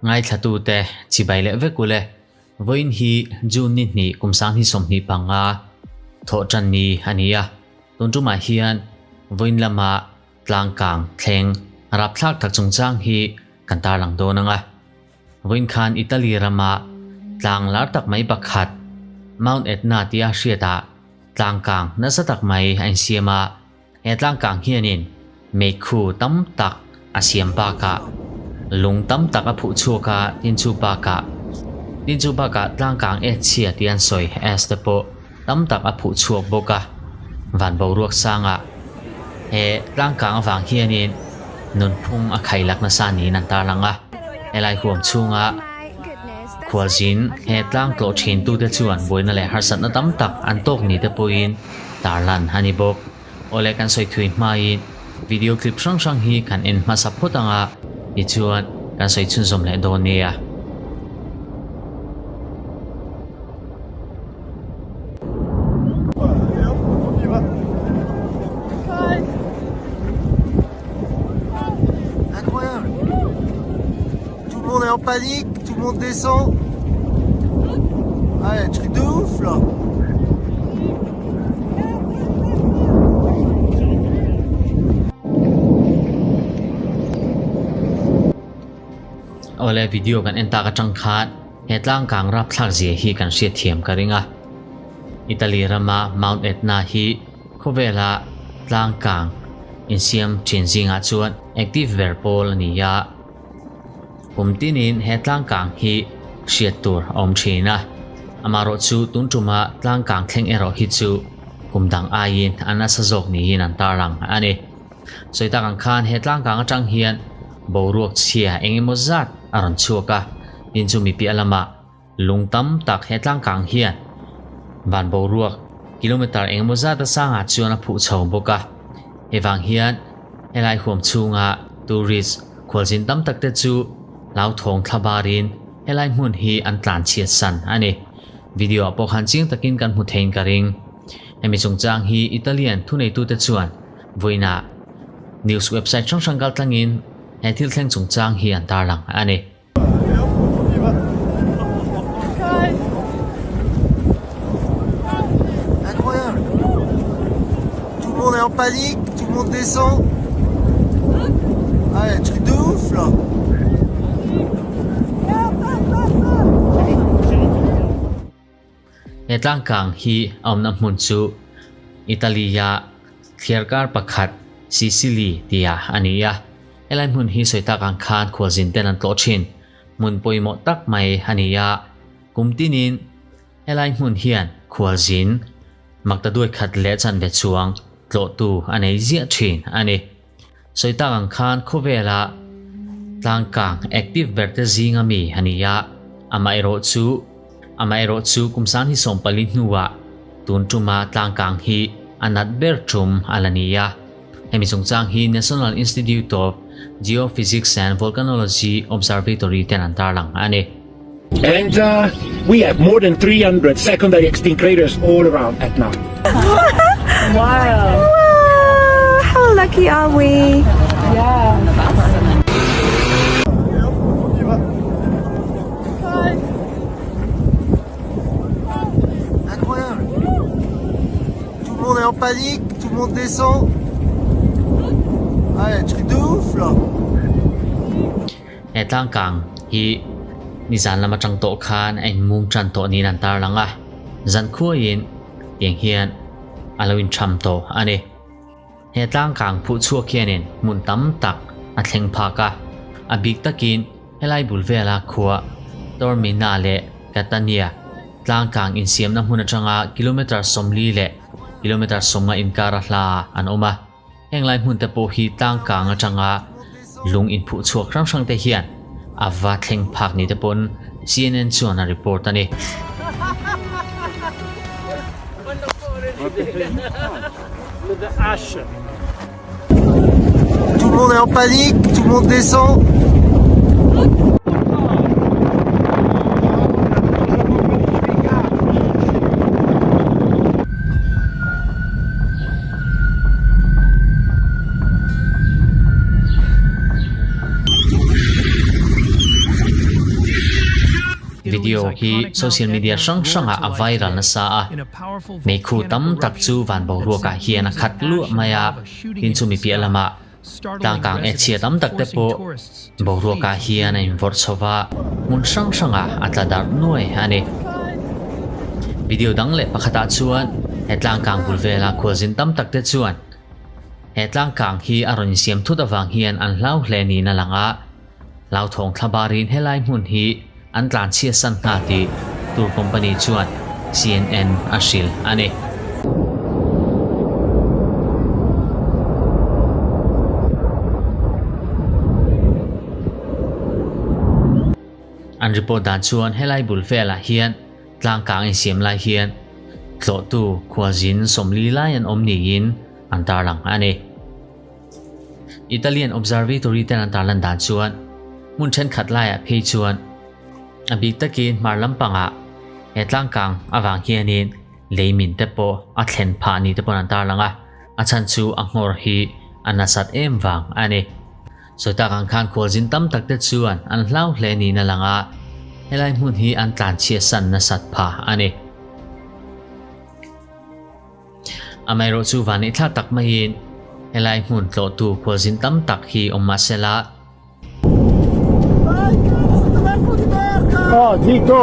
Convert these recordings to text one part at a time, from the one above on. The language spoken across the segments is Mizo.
Ngaithlatute chibai leh vek ule. Vawiin hi June ni hnih kum sanghnih 25 thawh tan ni a ni a. Tun tumah hian vawiin lama tlangkang thleng rapthlak tak chungchang hi kan tarlang dawn ang a. Vawiin khan Italy rama tlang lar tak mai pakhat Mount Etna tia hriatah tlangkang nasa tak mai a insiam a. He tlangkang hianin meikhu tam tak a siam bakah lung tam tak a phuh chhuak a, tin chu bakah tin chu bakah tlangkang et chhia tih an sawi as te pawh tam tak a phuh chhuak bawk a. Van boruak sangah he tlangkang avang hianin nunphung a khailak nasa niin an tarlang a. Helai huam chhunga khualzin he tlang tlawh thintute chuan buaina leh harsatna tam tak an tawk ni te pawhin tarlan a ni bawk. Awle kan sawi thui hmain video clip hrang hrang hi kan en hmasa phawt ang a, tichuan kan sawi chhunzawm leh dawn nia. Incroyable. Tout le monde est en panique, tout le monde descend. Ah, truc de ouf là. Awle video kan en tak atang khan he tlang kang rapthlak zia hi kan hriat thiam ka ring a. Italy rama Mount Etna hi khawvela tlang kang insiam thin zingah chuan active ber pawl a ni a. Kum tinin he tlang kang hi hriat tur a awm thin a. Amaherawh chu tun tuma tlang kang thleng erawh hi chu kum dang aiin a nasa zawk niin an tarlang a ni. Sawi tak ang khan he tlang kang atang hian boruak chhia eng emaw zat a rawn chhuak a, tin chu mi piah lamah lung tam tak he tlang kang hian van boruak kilometer eng emaw zat a sangah chuan a phuh chho bawk a. Hei vang hian helai huam chhunga tourist khualzin tam tak te chu hlauthawng thla barin helai hmun hi an tlan chhiat san a ni. Video ah pawh khan chiang takin kan hmu theiin ka ring. Hemi chungchang hi Italian thuneitute chuan vawiinah news website hrang hrang kal tlangin he thil thleng chungchang hi an tarlang a ni. Incroyable. Tout le monde est en panique, tout le monde descend. Ah, truc de ouf là. He tlangkang hi a awmna hmun chu Italy-a thliarkar pakhat Sicily tia a ni a. Helai hmun hi sawi tak ang khan khualzin ten an tlawh thin. Hmun pawimawh tak mai a ni a. Kum tinin helai hmun hian khualzin makta duai khat leh chanve chuang tlawhtu a nei ziah thin a ni. Sawi tak ang khan khawvela tlangkang active ber te zinga mi a ni a, amaherawhchu amaherawhchu kum sanghi 14 hnuah tun tuma tlangkang hi a nat ber tum a la ni a. Hemi chungchang hi National Institute of Geophysics and Volcanology Observatory ten an tarlang a ni. And we have more than 300 secondary extinct craters all around Etna. Wow. Wow, how lucky are we? Yeah. Incroyable. Tout le monde est en panique, tout le monde descend. Ah, truc de ouf là. He tlangkang hi nizan lam atang tawh khan a inmung tan tawh niin an tarlang a, zan khuaiin tiang hian a lo intham tawh a ni. He tlangkang phuh chhuak hianin hmun tam tak a thleng phak a, a bik takin helai bul vela khua Taormina leh Catania tlangkang insiamna hmun atanga kilometre 40 leh kilometre 50 inkar a hla an awm a. Heng lai hmun te pawh hi tlangkang atanga lung inphuh chhuak hrang hrang te hian a va thleng phak ni te pawn CNN chuan a report a ni. Tout le monde est en panique, tout le monde descend. Video hi social media hrang hrangah a viral nasa a, meikhu tam tak chu van boruakah hian a khat luah mai a, tin chumi piah lamah tlangkang e chhia tam tak te pawh boruakah hian a invawrh chho va, hmun hrang hrangah a tla darh nuai a ni. Video dang leh pakhatah chuan he tlangkang bul vela khualzin tam tak te chuan he tlangkang hi a rawn insiam thut avang hian an hlau hle niin a lang a, Hlauthawng thlabarin helai hmun hi an tlanchhia san nghal tih tour company chuan CNN a hrilh a ni. An report dan chuan helai bul velah hian tlangkang insiam lai hian tlawhtu khualzin 40 lai an awm niin an tarlang a ni. Italian Observatory ten an tarlan dan chuan hmun thenkhat laiah phei chuan a bik takin hmar lampangah he tlangkang avang hianin lei min te pawh a thlen phah ni te pawh an tarlang a, a chhan chu a nghawr hi a nasat em vang a ni. Sawi tak ang khan khualzin tam tak te chuan an hlau hle niin a lang a, helai hmun hi an tlanchhiat san nasat phah a ni. Amaherawhchu vanneih tak maiin helai hmun tlawhtu khualzin tam tak hi awm mah sela. Oh, zitto!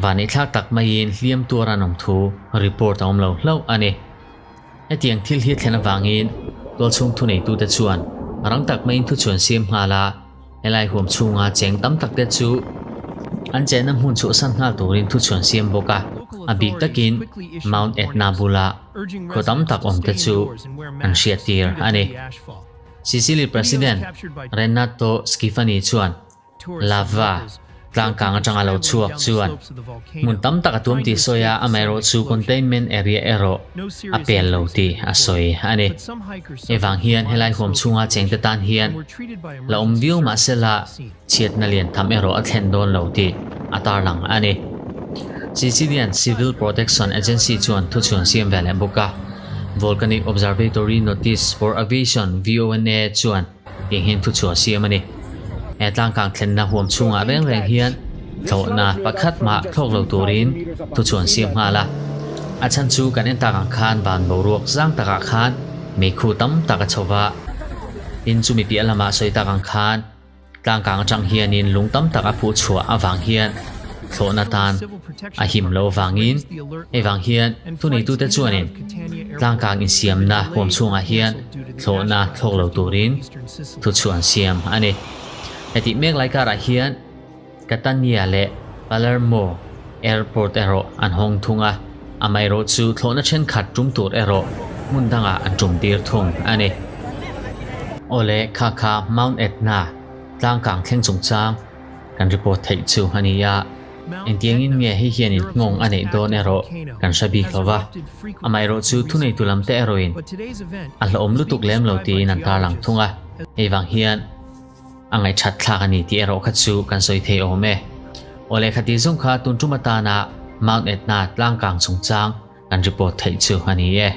Vanneih thlak tak maiin hliam tuar an awm thu report a awm lo hlauh a ni. Hetiang thil hi a thlen avangin tualchhung thuneitute chuan rang tak maiin thuchhuan siam nghal a, helai huam chhunga cheng tam takte chu an chenna hmun chhuahsan nghal turin thuchhuan siam bawk a, a bik takin Mount Etna bula khaw tam tak awmte chu an hriattir a ni. Sicily President Renato Schifani chuan Lava, tlangkang atanga lo chhuak chuan hmun tam tak a tuam tih sawi a, amaherawhchu containment area erawh a pel lo tih a sawi a ni. Hei vang hian helai huam chhunga chengte tan hian la awm viau mahsela chhiatna lian tham erawh a thlen dawn lo tih a tarlang a ni. Sicilian Civil Protection Agency chuan thuchhuan siam ve leh bawk a, Volcanic Observatory Notice for Aviation, VONA, chuan Tiang hian thuchhuah siam a ni. He tlangkang thlenna huam chhungah reng reng hian thlawhna pakhat mah thlawk lo turin thuchhuan siam nghal a. A chhan chu kan en tak ang khan van boruak zang takah khan meikhu tam tak a chho va. Tin chumi piah lamah sawi tak ang khan tlangkang atang hianin lung tam tak a phuh chhuah avang hian thlawhna tan a him lo avangin hei vang hian thuneitute chuanin tlangkang insiamna huam chhungah hian thlawhna thlawk lo turin thuchhuah an siam a ni. Hetih mek lai karah hian Catania leh Palermo Airport erawh an hawng thung a, amaherawhchu thlawhna thenkhat tum tur erawh hmun dangah an tum tir thung a ni. Awle kha kha Mount Etna tlangkang thleng chungchang kan report theih chu a ni a, engtiangin nge hei hianin nghawng a neih dawn erawh kan hre bik lo va, amaherawhchu thuneitu lamte erawhin a hlauhawm lutuk lem lo tiin an tarlang thung a, hei vang hian a ngaihthat thlak a ni tih erawh kha chu kan sawi thei awm e. Awle khati zawng kha tun tum atana Mount Etna tlangkang chungchang kan report theih chu a ni e.